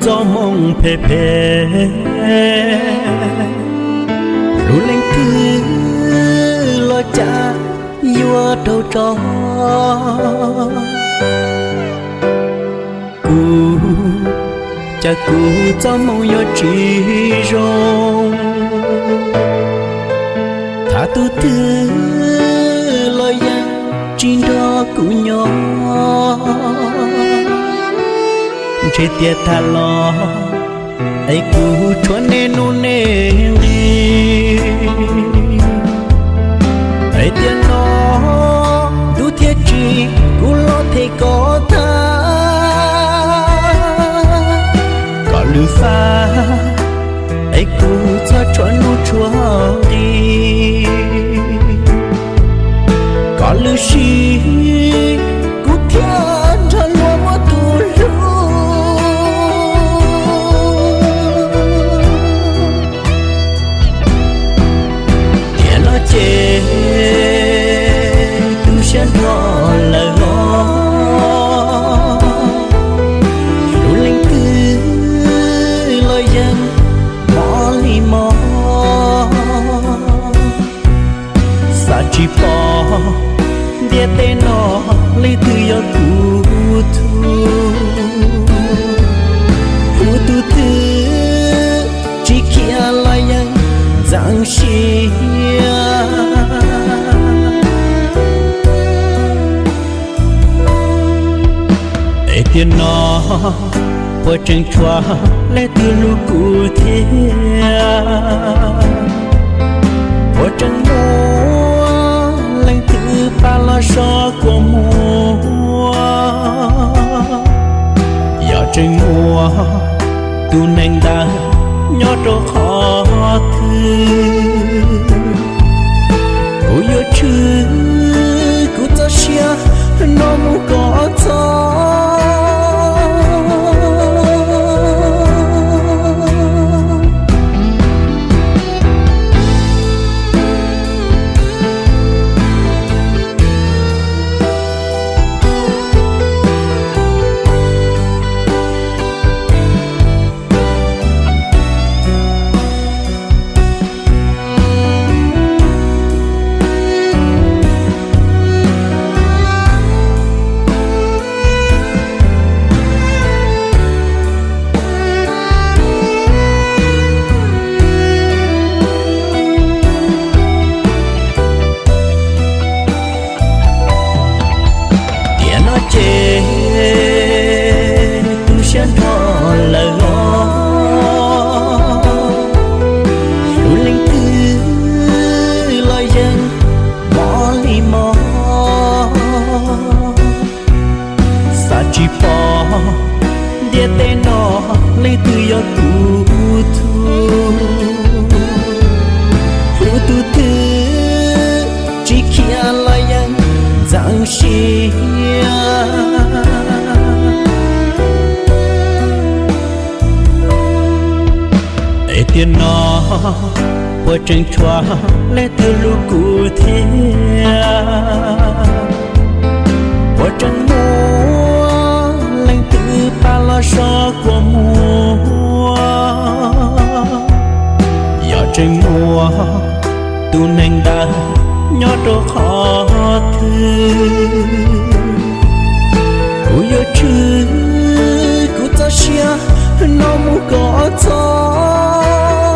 txoj moo phem phem, lub leej twg los cas yuav raug tso. Kuv, cas kuv txoj moo yuav tsis zoo, thab tus twg los yeej tsis nrog kuv nyob. Ntshe tias tag los es kuv tshuav nej nuj nej nqi. Es tiam no ntuj thiab tsi, kuv los them koj tag, kom lwm faj es kuv txhob tshuav nuj tshuav nqi, kom lwm sim kuv thiaj nrog luag muaj tus hlub. Tiam no ces tu siab nrho lawm os, lub leej twg los yeej mob li mob. Xav tsis pom ntiaj teb no leej twg yog kuv tug, hlub tus twg tsis khiav los yeej ntxeev siab. Es tiam no puas tseem tshuav leej twg hlub kuv thiab? Puas tseem muaj leej twg pab los so kua muag? Yog tseem muaj tus neeg ntawd nyob rau qhov twg, kuv yuav tshwm kuv txoj sia no mus kom txog. Tiam no ces tu siab nrho lawm os, lub leej twg los yeej mob li mob. Xav tsis pom ntiaj teb no leej twg yog kuv tug, hlub tus twg tsis khiav los yeej ntxeev siab. Es tiam no puas tseem tshuav leej twg hlub kuv thiab? Puas tseem muaj leej twg pab los so kua muag? Yog tseem muaj tus neeg ntawd nyob rau qhov twg, kuv yuav tshwm kuv txoj sia no mus kom txog.